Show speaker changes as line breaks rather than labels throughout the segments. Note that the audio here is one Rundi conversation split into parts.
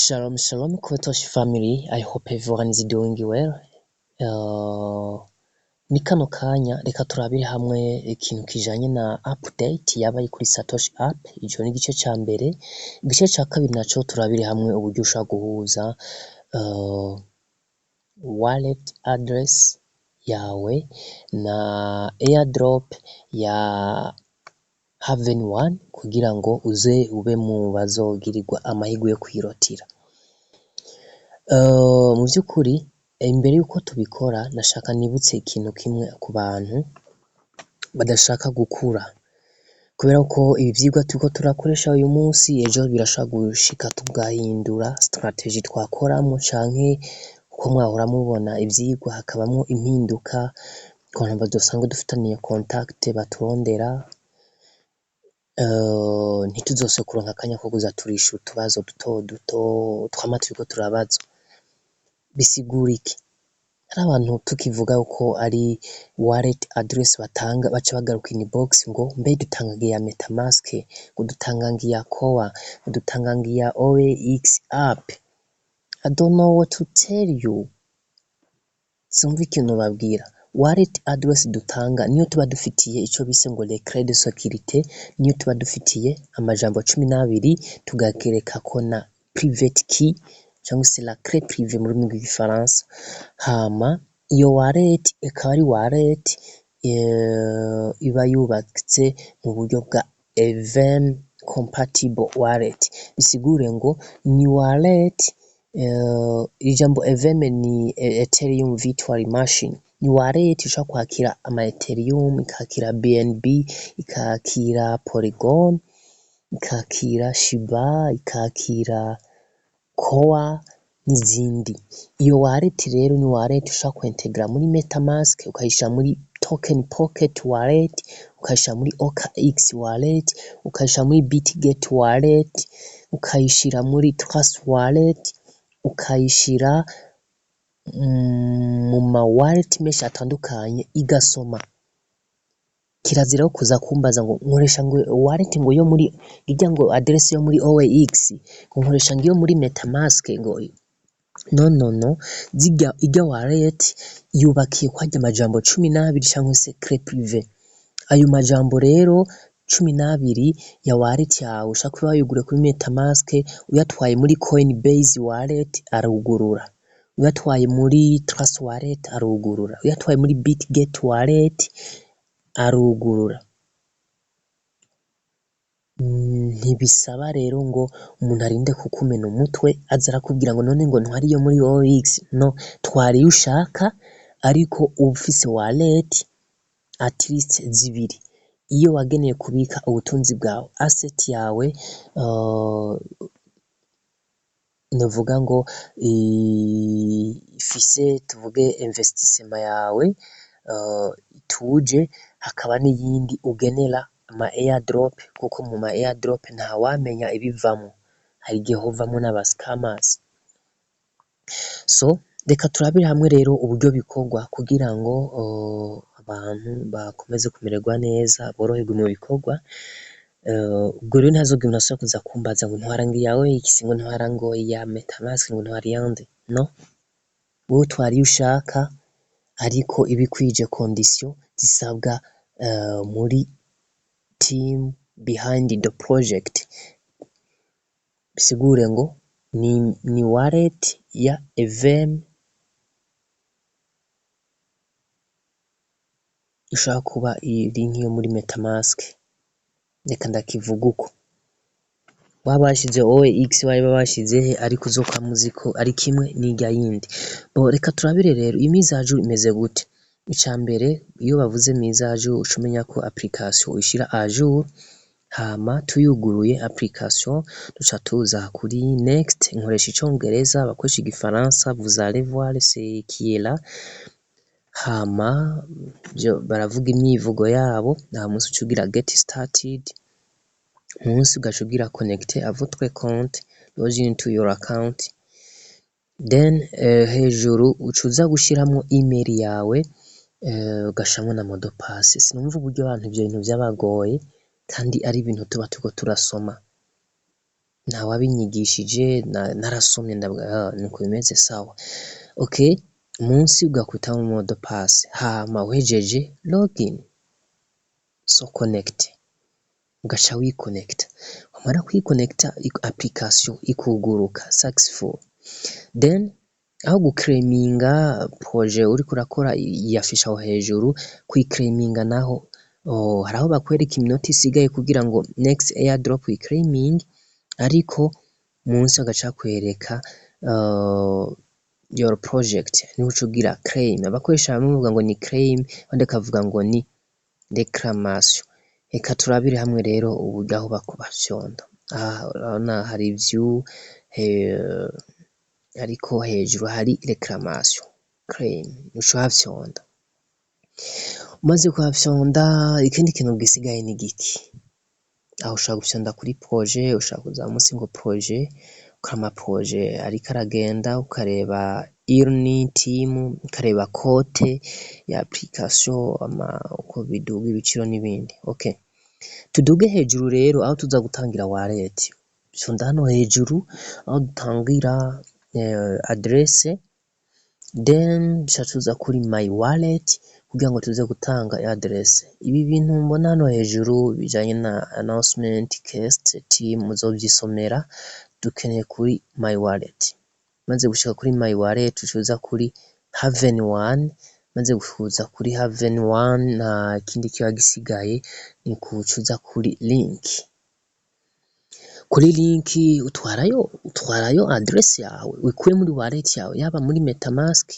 Shalom shalom Kwetosh family, I hope everyone is doing well. Ni kano kanya reka turabire hamwe ikintu kijanye na update yabaye kuri Satoshi app. Ico ni igice ca mbere. Igice ca kabiri naco turabire hamwe uburyo ushobora guhuza wallet address yawe na airdrop ya Haven One kugira ngo uze ube mu bazogirirwa amahirwe yo kwirotira. Mu vy'ukuri, imbere yuko tubikora, nashaka nibutse ikintu kimwe ku bantu badashaka gukura, kubera ko ibi vyigwa turiko turakoresha uyu munsi, ejo birashobora gushika tugahindura strategy twakoramwo, canke uko mwahora mubona ivyigwa hakabamwo impinduka ku bantu badasanzwe dufitaniye contact baturondera, ntituzose kuronka akanya ko kuza turisha utubazo duto duto twama turiko turabazwa. Bisigura iki? Hari abantu tukivuga ko ari wallet address batanga baca bagaruka inbox ngo: "Mbe dutanga iya MetaMask?", ngo: "Dutanga iya Core?", ngo: "Dutanga iya OKX app?" I don't know what to tell you. Sinumva ikintu babwira. Wallet address dutanga niyo tuba dufitiye ico bise ngo les clés de sécurité, niyo tuba dufitiye amajambo 12, tugakerekako na private key cyangwa se la clé privée mu rurimi rw'igifaransa. Hama iyo wallet ikaba ari wallet iba yubatse mu buryo bwa EVM compatible wallet. Bisigure ngo ni wallet, ijambo EVM ni Ethereum Virtual Machine, ni wallet ishobora kwakira ama Ethereum, ikakira BNB, ikakira Polygon, ikakira Shiba, ikakira Core n'izindi. Iyo wallet rero ni wallet ushobora kwintegra muri MetaMask, ukayishira muri Token Pocket wallet, ukayishira muri OKX wallet, ukayishira muri Bitget wallet, ukayishira muri Trust Wallet, ukayishira mu ma wallet menshi atandukanye, igasoma. Kirazira kuza kumbaza ngo nkoresha ngo wallet ngo yo muri irya, ngo adresse yo muri OKX, ngo nkoresha ngo iyo muri MetaMask, ngo no, no, no. Zirya, irya wallet yubakiye kwarya amajambo 12 cyangwa se clé privée. Ayo majambo rero 12 ya wallet yawe, ushaka kuba wayugura kuri MetaMask, uyatwaye muri Coinbase Wallet arugurura, uyatwaye muri Trust Wallet arugurura, uyatwaye muri Bitget Wallet arugurura. Ntibisaba rero ngo umuntu arinde kukumena umutwe aza arakubwira ngo none ngo ntwari iyo muri OKX. No, twara iyo ushaka, ariko uba ufise wallet at least zibiri: iyo wageneye kubika ubutunzi bwawe, asset yawe, novuga ngo ifise, tuvuge, investissement yawe ituje, hakaba n'iyindi ugenera ama airdrop, kuko mu ma airdrop ntawamenya ibivamwo, hari igihe hovamwo n'aba scammers. So reka turabire hamwe rero uburyo bikorwa kugira ngo abantu bakomeze kumererwa neza, boroherwe mu bikorwa. Ubwo rero ntihazogire umuntu asubira kuza kumbaza ngo ntwara ngo iya OKX, ngo ntwara ngo iya MetaMask, ngo ntwara iyande. No, wowe utwara iyo ushaka, ariko iba ikwije condition zisabwa muri team behind the project. Bisigure ngo ni wallet ya EVM ishobora kuba iri nk'iyo muri MetaMask, reka ndakivuga uko. Waba washize OKX, waba washize he, ariko uzokwama uzi ko ari kimwe n'irya yindi. Bon, reka turabire rero iyi mise à jour imeze gute. Ica mbere, iyo bavuze mise à jour, uca umenya ko application uyishira à jour. Hama tuyuguruye application, duca tuza kuri next. Nkoresha icongereza, abakoresha igifaransa, vous allez voir ce qui est là. Hama baravuga imyivugo yabo. Aha musi uca ugira get started, munsi ugaca ugira connecter à votre compte, login to your account. Then hejuru uca uza gushiramwo email yawe, ugashiramwo na mot de passe. Sinumva uburyo abantu ivyo bintu vyabagoye kandi ari ibintu tuba turiko turasoma. Ntawabinyigishije, narasomye ndavuga: "Ah, niko bimeze, sawa, okay." Munsi ugakutamo mot de passe, hama uhejeje login, so connect, ugaca wikonekita. Wamara kwikonekita, application ikuguruka successful. Then aho guclaiminga projet uriko urakora yafisha aho hejuru. Kuyiclaiminga naho, oh, hari aho bakwereka iminota isigaye kugira ngo next airdrop uyiclaiming, ariko munsi bagaca bakwereka your project, niho uca ugira claim. Abakoresha bamwe bavuga ngo ni claim, abandi bakavuga ngo ni réclamation. Reka turabire hamwe rero uburyo aho bafyonda. Aha urabona hari view, ariko hejuru hari réclamation, claim, uca uhafyonda. Umaze kuhafyonda, ikindi kintu gisigaye ni giki? Aho ushobora gufyonda kuri projet, ushobora kuza munsi ngo projet, ukaraba ama projet ariko aragenda, ukareba earn team, ukareba cote ya application, uko biduga ibiciro n'ibindi. Okay, tuduge hejuru rero aho tuza gutangira wallet. Fyonda hano hejuru aho dutangira adresse, then duca tuza kuri my wallet kugira ngo tuze gutanga adresse. Ibi bintu mbona hano hejuru bijanye na announcement, cast team, muzovyisomera. Dukeneye kuri my wallet. Maze gushika kuri my wallet, uca uza kuri Haven One. Maze kuza kuri Haven One, nta kindi kiba gisigaye, ni kuca uza kuri link. Kuri link utwarayo adresse yawe ukuye muri wallet yawe, yaba muri MetaMask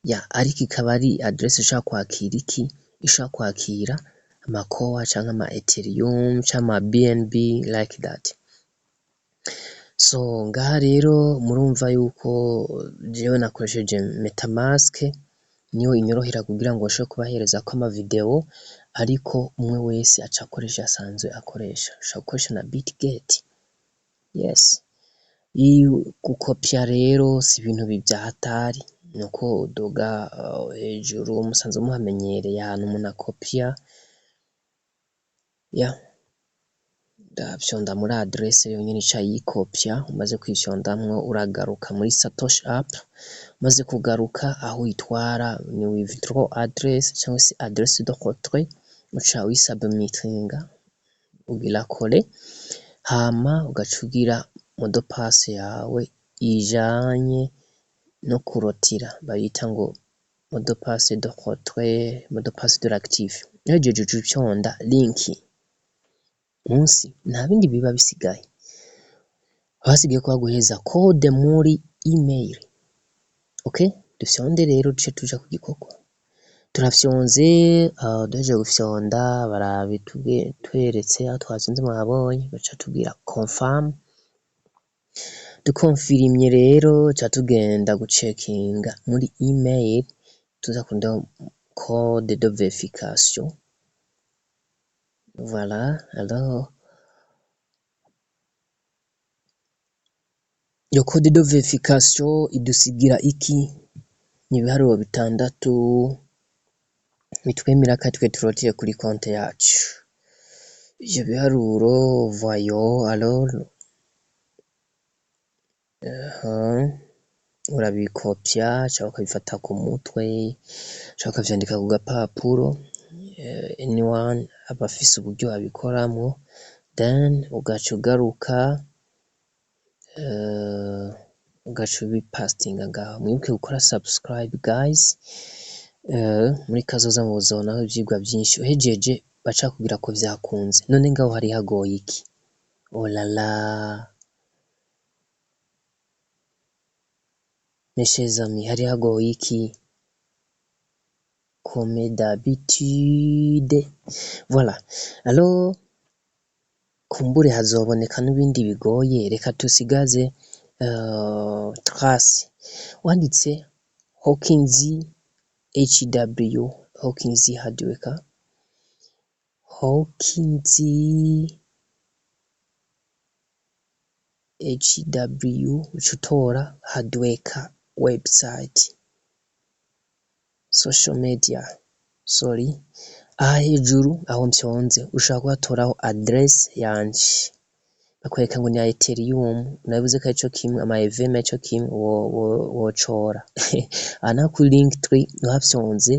ya, ariko ikaba ari adresse ishobora kwakira iki? Ishobora kwakira ama Core canke ama Ethereum canke ama BNB, like that. So ngaha rero murumva yuko jewe nakoresheje MetaMask, niyo inyorohera kugira ngo nshobore kubaherezako ama video, ariko umwe wese aca akoresha asanzwe akoresha. Ushobora gukoresha na Bitget, yes. Gukopya rero si ibintu vya hatari, nuko uduga hejuru, musanzwe muhamenyereye ahantu umuntu akopya ya. Ndafyonda muri adresse yonyene ica yikopya. Umaze kuyifyondamwo, uragaruka muri Satoshi app. Umaze kugaruka, aho uyitwara ni withdraw address cyangwa se adresse de retrait, uca uyisubmitinga, ugira coller, hama ugaca ugira mot de passe yawe ijanye no kurotira, bayita ngo mot de passe de retrait, mot de passe de l'actif. Uhejeje, uca ufyonda link munsi. Nta bindi biba bisigaye, hasigaye ko baguhereza code muri email. Okay, dufyonde rero, duce tuja ku gikorwa. Turafyonze, duhejeje gufyonda barabitweretse aho twafyonze, mwabonye, baca tubwira confirm. Dukonfirimye rero, ca tugenda gucekinga muri email, tuza kurondera code de verification. Voilà, alors iyo code de verification idusigira iki? Ni ibiharuro 6 bitwemera ko twe turotiye kuri konte yacu. Ivyo biharuro, voyons alors, urabikopya canke ukabifata ku mutwe canke ukavyandika ku gapapuro, anyone aba afise uburyo abikoramwo. Then ugaca ugaruka, ugaca ubipastinga ngaho. Mwibuke gukora subscribe, guys, muri kazoza muzobonaho ivyigwa vyinshi. Uhejeje, baca bakubwira ko vyakunze. None ngaho hari hagoye iki? Oh là là, mes chers amis, hari hagoye iki? Comme d'habitude, voilà. Alors kumbure hazoboneka n'ibindi bigoye. Reka tusigaze trace. Wanditse Hawkins HW, Hawkins Hardworker, Hawkins HW, uca utora Hardworker website, social media, sorry. Aha hejuru aho mfyonze, ushobora kuhatoraho adresse yanje. Bakwereka ngo ni ya Ethereum, nabivuze ko arico kimwe, ama EVM arico kimwe, wocora aha naho kuri Linktree uhafyonze,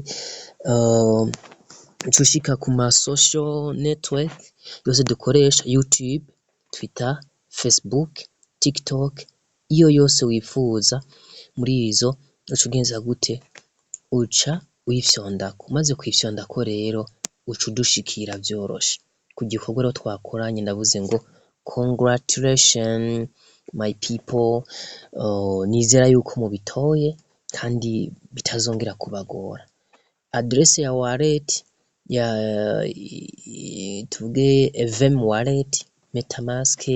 uca ushika ku ma social network yose dukoresha: YouTube, Twitter, Facebook, TikTok, iyo yose wifuza muri izo. Uca ugenza gute? Uca uyifyondako. Umaze kuyifyondako rero, uca udushikira vyoroshe ku gikorwa. Rero twakoranye, ndavuze ngo congratulation my people. Nizera yuko mubitoye kandi bitazongera kubagora. Adresse ya wallet ya, tuvuge EVM wallet, MetaMask,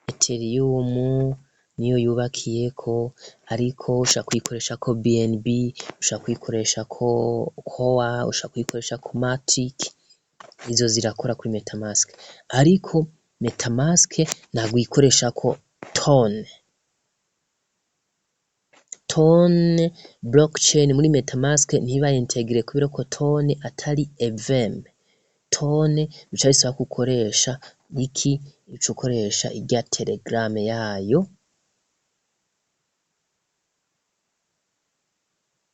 Ethereum niyo yubakiyeko, ariko ushobora kuyikoresha ko BNB, ushobora kuyikoresha ko Core, ushobora kuyikoresha ko Matic, izo zirakora kuri MetaMask. Ariko MetaMask ntabwo uyikoresha ko TON. TON blockchain muri MetaMask ntiba intégré, kubera ko TON atari EVM. TON bica bisaba ko ukoresha iki? Uca ukoresha irya Telegram yayo.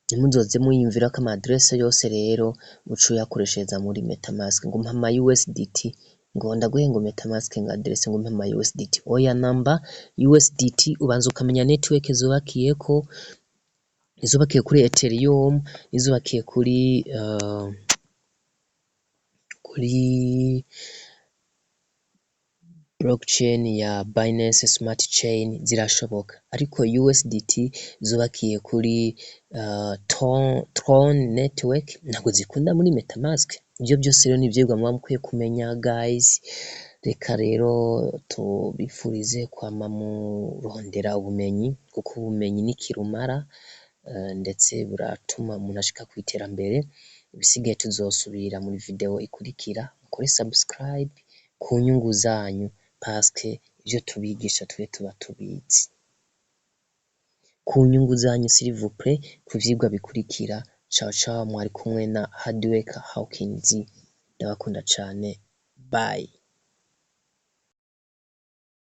Ntimuzoze muyumvira ko ama adresse yose rero uca uyakoreshereza muri MetaMask, ngo mpa ama USDT, ngo ndaguhe ngo MetaMask, ngo adresse, ngo mpa ama USDT. Oya namba, USDT ubanza ukamenya network zubakiyeko: izubakiye kuri Ethereum, izubakiye kuri blockchain ya Binance Smart Chain, zirashoboka. Ariko USDT zubakiye kuri Tron network ntabwo zikunda muri MetaMask. Ivyo byose rero ni ivyigwa muba mukwiye kumenya, guys. Reka rero tubifurize kwama murondera ubumenyi, kuko ubumenyi ni kirumara, ndetse buratuma umuntu ashika kw'iterambere. Ibisigaye tuzosubira muri video ikurikira. Mukore subscribe ku nyungu zanyu, paske ivyo tubigisha twe tuba tubizi ku nyungu zanyu. S'il vous plaît, ku vyigwa bikurikira. Ciao ciao, mwari kumwe na Hardworker Hawkins, ndabakunda cane, bye.